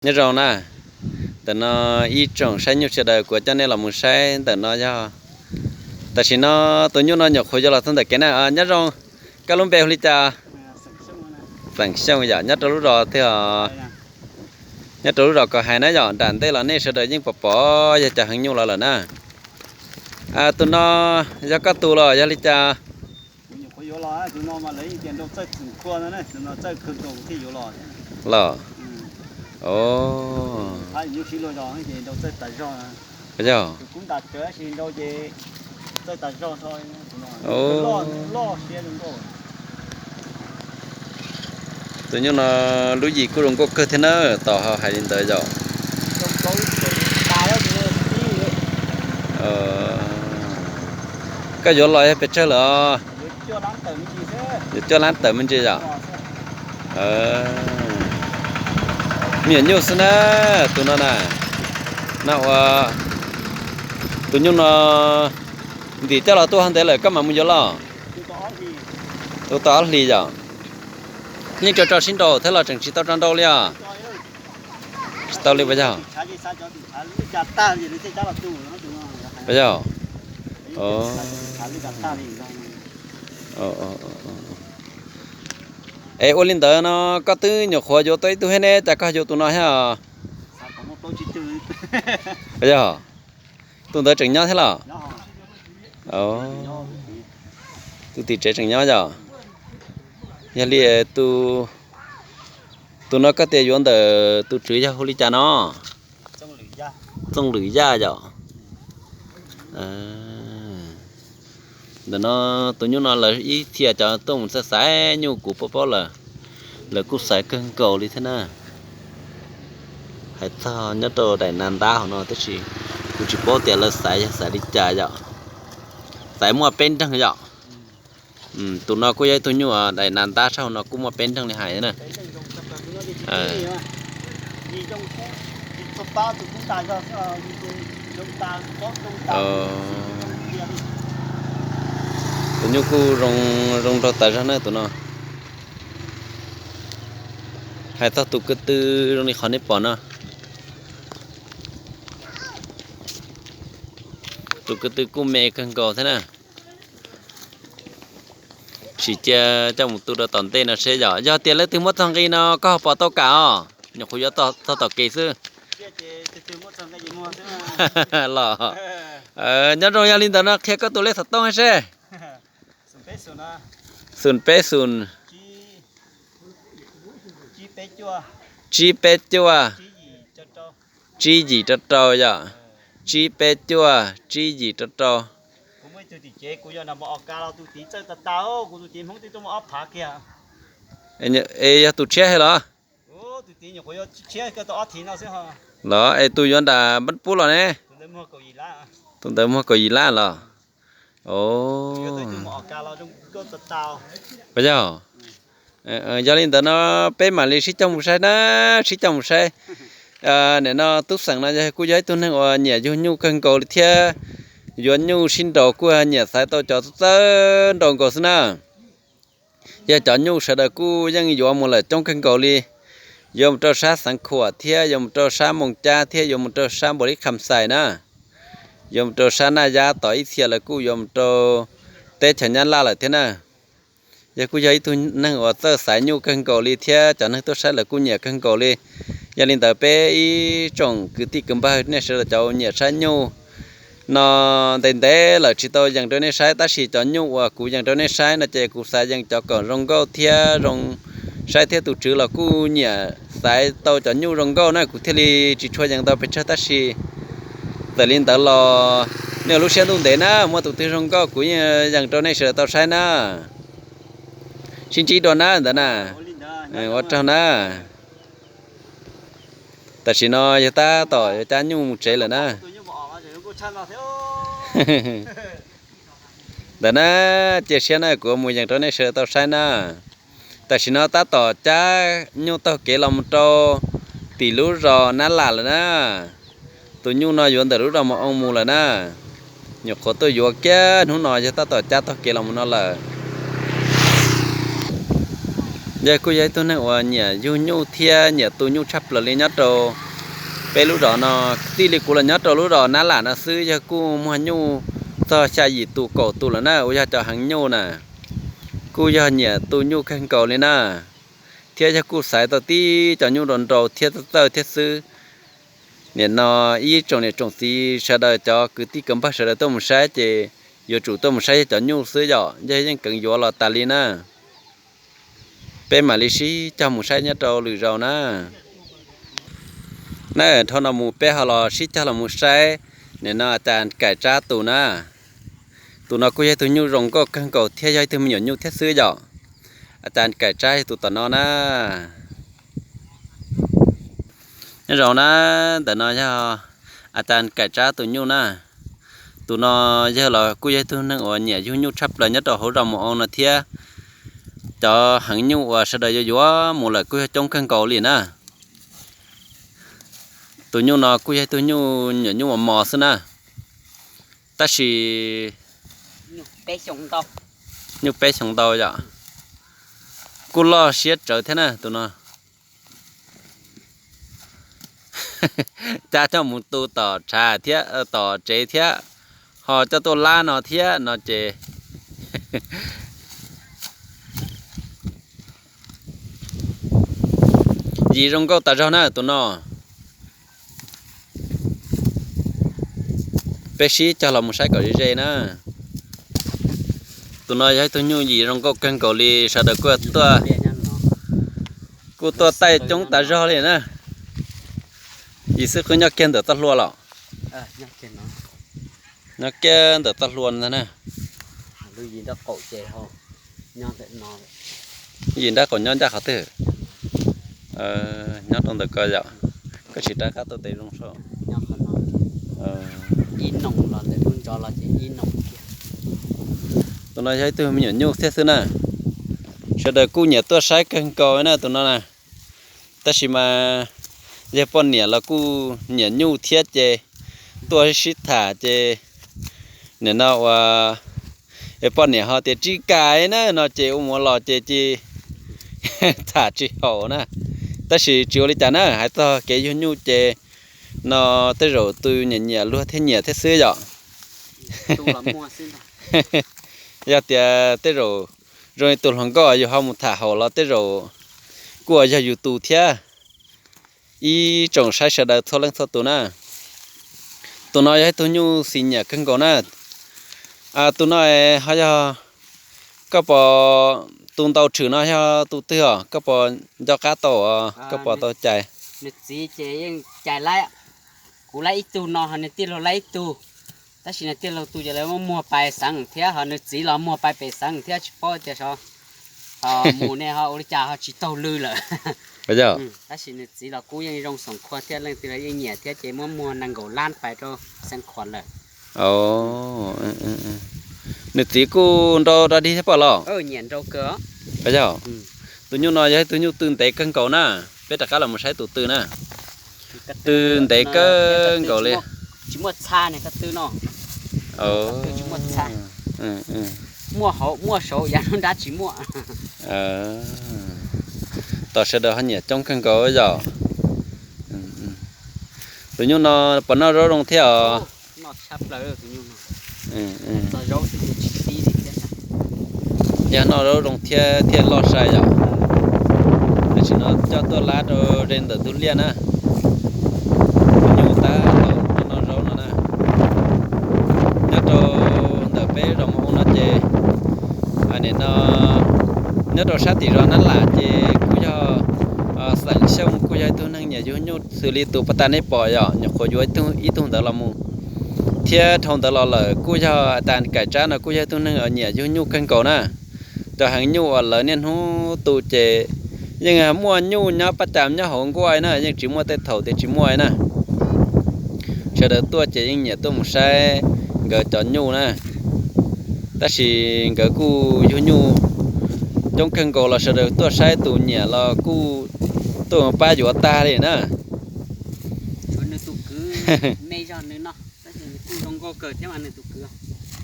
Nyob zoo na, ntawm no ib tsoom saib nyuj sawv daws kuv coj nej los mus saib ntawm no yog, tam sim no tus nyuj no nyuam qhuav yuav los txog ntawm kev na. Nyob zoo, koj lub npe hu li cas? Feem Xyooj yom, nyob rau lub zos twg? Nyob rau lub zos Kaus Hais na yom, nram ntej los nej sawv daws yeej pom pom yog cov heev nyuj los lawm na. Tus no yog koj tus los yog li cas? Los, o, yog, tus nyuj no lub yim kuj zoo nkauj kawg thiab na, tos ho hais li ntawd yom. Koj yuav los yog pes tsawg lawm? Yuav cuaj lab tawm me ntsis yom. Me nyuam nyuj xwb na, tus no na. No ua, tus nyuj no ntim coj los tuaj ntev lawm koj mam mus yuav los? Ua tau ob hlis yom. Yeej tso tso sib nraus thiab los tseem tsis tau tso nraus li os? Tsis tau li puas yog? Puas yog? Es ua li ntawd no koj twb nyuam qhuav yuav tau ib tug thiab ne, cas koj yuav tus no thiab? Puas yog? Tus ntawd tseem nyob thiab los? Tus tim tsev tseem nyob yom. Yog li tus no koj tias yuav ntawm tus tswv yog hu li cas no? Txooj Lwm Yaj yom. Ntawm no tus nyuj no lawv ib txhia cov tuaj mus xaiv xaiv nyuj kuv paub paub lawm, lawv kuj xaiv kawg nkaus li thiab na. Hais txog nyob rau daim nas ntab hauv no tab sis kuv tsis paub tias lawv xaiv yog xaiv li cas yom. Xaiv muaj peb nreeg yom. Tus no kuj yog ib tug nyuj daim nas ntab sab hauv no kuj muaj peb nreeg li hais na. Tus nyuj kuj zoo nraug tas zog na tus no. Hais txog tus ko tw zoo li qhov nej pom no. Tus ko tw kuj me kawg nkaus thiab na. Sim cia coj mus tu rau tom ntej no seb yom, yog tias leej twg muab txog nqi no koj ho pom tau kam os, nyuam qhuav yuav txog tom kev xwb. Los, nyob zoo, yog li ntawd no qhia koj tus lej xov tooj seb. Xoom peb xoom, tsib peb cuaj, tsib yim rau rau yom. Tsib peb cuaj, tsib yim rau rau. Es yog tus tshiab thiab los? Los es tus yuav nram npab pub los ne? Tus ntawd muag kaum yim lab los? Puas yog? Yog li ntawd no peb mam li sib coj mus saib na, sib coj mus saib. Nim no tub xeem no yog kuj yog ib tug neeg uas nyiam yug nyuj kawg nkaus li thiab, yuav nyuj sib nraus kuj nyiam xaiv tau cov txawj nraus nkaus xwb na. Yog cov nyuj sawv daws kuj yeej yuav mus lawm coob kawg nkaus li, yuav mus rau sab Xeev Khuam thiab yuav mus rau sab Moos Cab thiab yuav mus rau sab Npaus Lis Kham Xais na, yuav mus rau sab Naj Yab, tom ib txhia lawv kuj yuav mus rau teb chaws Nyab Laj lawm thiab na. Yog kuj yog ib tug neeg uas txawj xaiv nyuj kawg nkaus li thiab cov neeg tuaj saib lawv kuj nyiam kawg nkaus li. Yog li ntawd peb ib tsoom kwv tij kwv npawg nej sawv daws cov nyiam saib nyuj no, ntev ntev lawm tsis tau yees rau nej saib, tab sis cov nyuj uas kuv yees rau nej saib no ces kuv xav yees cov kom zoo nkauj thiab zoo saib thiab tus tswv los kuj nyiam xaiv tau cov nyuj zoo nkauj na, kuv thiaj li tsis tshua yees tau pes tsawg tab sis txawm li ntawd los nej lub siab ntuj ntev na, muaj tus twg zoo nkauj kuv yees rau nej sawv daws tau saib na. Sib ntsib dua na ntawd na. Ua tsaug na. Tam sim no yog tab tom yuav cab nyuj mus tsev lawm na. Ntawd na, cia siab na kuv mus yees rau nej sawv daws tau saib na. Tam sim no tab tom cab nyuj taug kev los mus rau tim lub zos Nab Lam lawm na. Tus nyuj no yuav ntawm lub zos Mus Oo mus lawm na. Nyuam qhuav tuaj yuav kiag hnub no yog tab tom cab taug kev los mus no lawm. Yawg kuj yog ib tug neeg uas nyiam yug nyuj thiab nyiam tu nyuj tshaj plaws li nyob rau peb lub zos no. Txij li kuv los nyob rau lub zos Nab Lam no xwb yawg kuj muag nyuj txog xya yim tus kaum tus lawm na, uas yog cov heev nyuj na. Kuj yog nyiam tu nyuj kawg nkaus li na, thiab yawg kuj xaiv tau tib cov nyuj nrau nrau thiab txawj txawj thiab xwb. Nim no ib tsoom niam tsoom txiv sawv daws cov kwv tij kwv npawg sawv daws tuaj mus saib ces yuav tsum tuaj mus saib yawg cov nyuj xwb yom, yawg yeej keev yuav los tas li na. Peb mam li sib cog mus saib nyob rau lwm zaus na. Na dhau no mus peb ho los sib cog los mus saib nim no a cas Kaim Tsab tus na. Tus no kuj yog ib tug nyuj zoo nkauj kawg nkaus thiab yog ib tug me nyuam nyuj thiab xwb yom. A cas Kaim Tsab yog tus tom no na. Nyob zoo na, ntawm no yog a cas Kaim Tsab tus nyuj na. Tus no yawg los kuj yog ib tug neeg uas nyiam yug nyuj tshaj plaws nyob rau hauv zos Mus Oo no thiab. Cov heev nyuj uas sawv daws yuav yuav mus lawm kuj yog coob kawg nkaus li na. Tus nyuj no kuj yog ib tug nyuj nyuam nyuj mos mos xwb na, tab sis nyuj peb xyoo ntau yom, kuj loj siab tsawv thiab na tus no. Cas coj mus tu tom tshav thiab tom tsev thiab, ho coj tuaj lab no thiab no ces yim zoo nkauj tas zog na tus no. Peb sib cog los mus saib kom ze ze na. Tus no yog ib tug nyuj yim zoo nkauj kawg nkaus li, sawv daws kuj tuaj, kuj tuaj taij coob tas zog li na. Yim xwb qwb nyob kiag ntawm txoj hlua los? Nyob kiag ntawm txoj hlua ntag na. Yim nrab qaum nyob ncaj qhov twg? Nyob rau ntawm ko yom. Koj tsis rov qab tuaj tes zoo saib. Tus no yog ib tug me nyuam nyuj thiab xwb na. Sawv daws kuj nyiam tuaj saib kawg nkaus na tus no na. Tab sis mas yawg poj niam los kuj nyiam nyuj thiab ces tuaj sib tham ces nim no uas poj niam ho tias tsis kam na no ces ua mus los ces cia tham tsis haum na. Tab sis tsis ua li cas na, hais txog kev yug nyuj ces no tej zaum tus nyiam nyiam luag thiab nyiam thiab xwb yom. Yog tias tej zaum zoo li tus hluas nkauj yus ho mus tham haum los tej zaum kuj yog yus tus thiab. Ib tsoom saib sawv daws txhua leej txhua tus na. Tus no yog ib tug nyuj xis nyiam kawg nkaus na. Tus no ho yog, koj pom tus ntaus tshwm no yog tus twg os? Koj pom nco qab tau, koj pom tau cais? Nws txiv ces yeej cais lawm. Kuv laib ib tug no ho nws tij laug laib ib tug, tab sis nws tij laug tu ces lawv muab muag pais xeev thiab ho nws txiv los muag pais pem xeev thiab tsis paub tias ho mus ne ho ua li cas ho tsis taug lw lawm. Tab sis nws txiv los kuj yeej zoo xoom khua thiab leej twg los yeej nyiam thiab ces muab muag nees nkaum lab pais rau xeev khuam lawm. Nws txiv kuj nrau dog dig thiab pom los? Nyiam nrau kawg. Yog, tus nyuj no yog ib tug nyuj tw ntev kawg nkaus na. Peb rov qab los mus saib tus tw na. Tw ntev kawg nkaus li. Tsis muaj txha ne, ko tw no. Tsis muaj txha. Muaj hauv muaj saud, yav nruab nrab tsis muaj. Tos sawv daws ho nyiam coob kawg nkaus yom. Tus nyuj no puas noj zaub zoo thiab os? Yog noj zaub zoo thiab thiaj loj sai yom. Tam sim no coj tuaj lab rau ze ntawm ntug liaj na. Tus nyuj tab tom noj zaub no na. Nyob rau ntawm peb zos Mus Oo no ces, nim no nyob rau sab tim zos Nab Lam ces kuj yog xeem Xyooj kuj yog ib tug neeg nyiam yug nyuj xws li tus pas tas nej pom yom, nyuam qhuav yuav ib tug ntawd los mus. Thiab dhau ntawd los lawm kuj yog a tas Kaim Tsab no kuj yog ib tug neeg nyiam yug nyuj kawg nkaus na. Cov heev nyuj uas lawv niaj hnub tu ces yeej muaj nyuj nyob pab cas nyob hauv nkuaj na, yeej tsis muaj tej thaum tias tsis muaj na. Sawv daws tuaj ces yeej nyiam tuaj mus saib nkawd cov nyuj na. Tab sis nkawd kuj yug nyuj coob kawg nkaus los sawv daws tuaj saib tus nyiam los kuj tuaj pab yuav tag li na.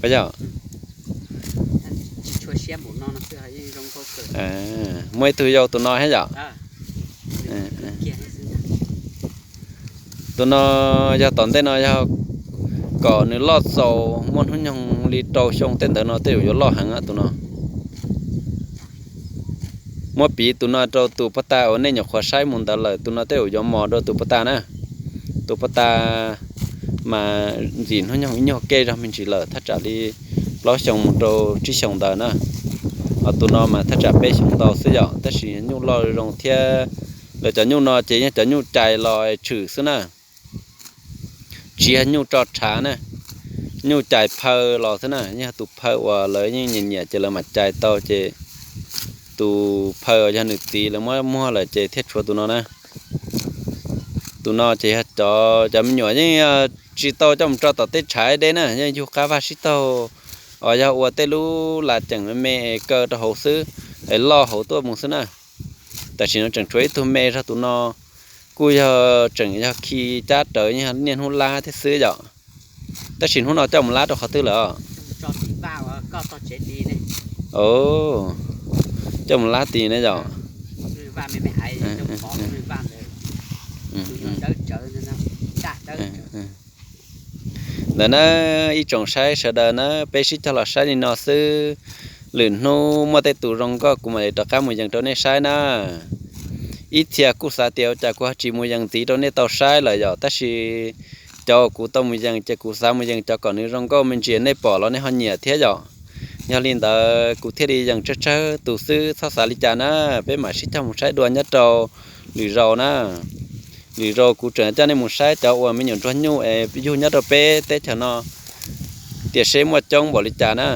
Yog, Muaj ib tug yau tus no thiab yom. Tus no yog tom ntej no yog kom nws loj txaus muaj hnub nyoog li rau xyoo tej ntawd no tej zaum yuav loj heev tus no. Muab piv tus no rau tus pov tas uas nej nyuam qhuav saib mus ntawd lawm, tus no tej zaum yuav mos dua tus pov tas na. Tus pov tas mas ntxim hnub nyoog ib nyuag kej zog me ntsis lawm, thaj tsam li plaub xyoo mus rau tsib xyoo ntawd na. Ho tus no mas thaj tsam peb xyoo ntau xwb yom, tab sis nyuj loj zoo thiab. Lawv cov nyuj no ces yog cov nyuj cais los tshwm xwb na, tsis yog nyuj tso tshav na, nyuj cais phaw los xwb na. Yog tus phaw uas lawv yeej nyiam nyiam ces lawv mam cais tau, ces tus phaw yog nws txiv lawv muab muag lawm ces thiaj tshuav tus no na. Tus no ces yog cov, cov me nyuam yeej tsis tau coj mus tso tom tej tshav deb na, yeej yug qab vaj sib taug, os yog ua tej lub las ceem me kaw rau hauv xwb, es loj hauv tuaj mus xwb na. Tam sim no tseem tshuav ib tug me zog tus no, kuj yog tseem yog khi cab rawv niaj hnub lab thiab xwb yom. Tab sis hnub no coj mus lab rau qhov twg lawm? Coj mus lab ti ne yom. Ntawm na, ib tsoom saib sawv daws na, peb sib cog los saib li no xwb. Lwm hnub muaj tej tus zoo nkauj kuv mam li rov qab mus yees rau nej saib na. Ib txhia kuj xav tias ua cas kuv ho tsis mus yees ntxiv rau nej tau saib lawm yom, tab sis cov kuv tau mus yees ces kuv xav mus yees cov kom nws zoo nkauj me ntsis nej pom los nej ho nyiam thiab yom. Yog li ntawd kuv thiaj li yees tsawg tsawg tus xwb, txhob xav li cas na. Peb mam sib cog mus saib dua nyob rau lwm zaus na. Lwm zaus kuv tseem coj nej mus saib cov uas me nyuam ntsuag nyuj es yug nyob rau peb teb chaws no, tiam seb muaj coob npaum li cas na.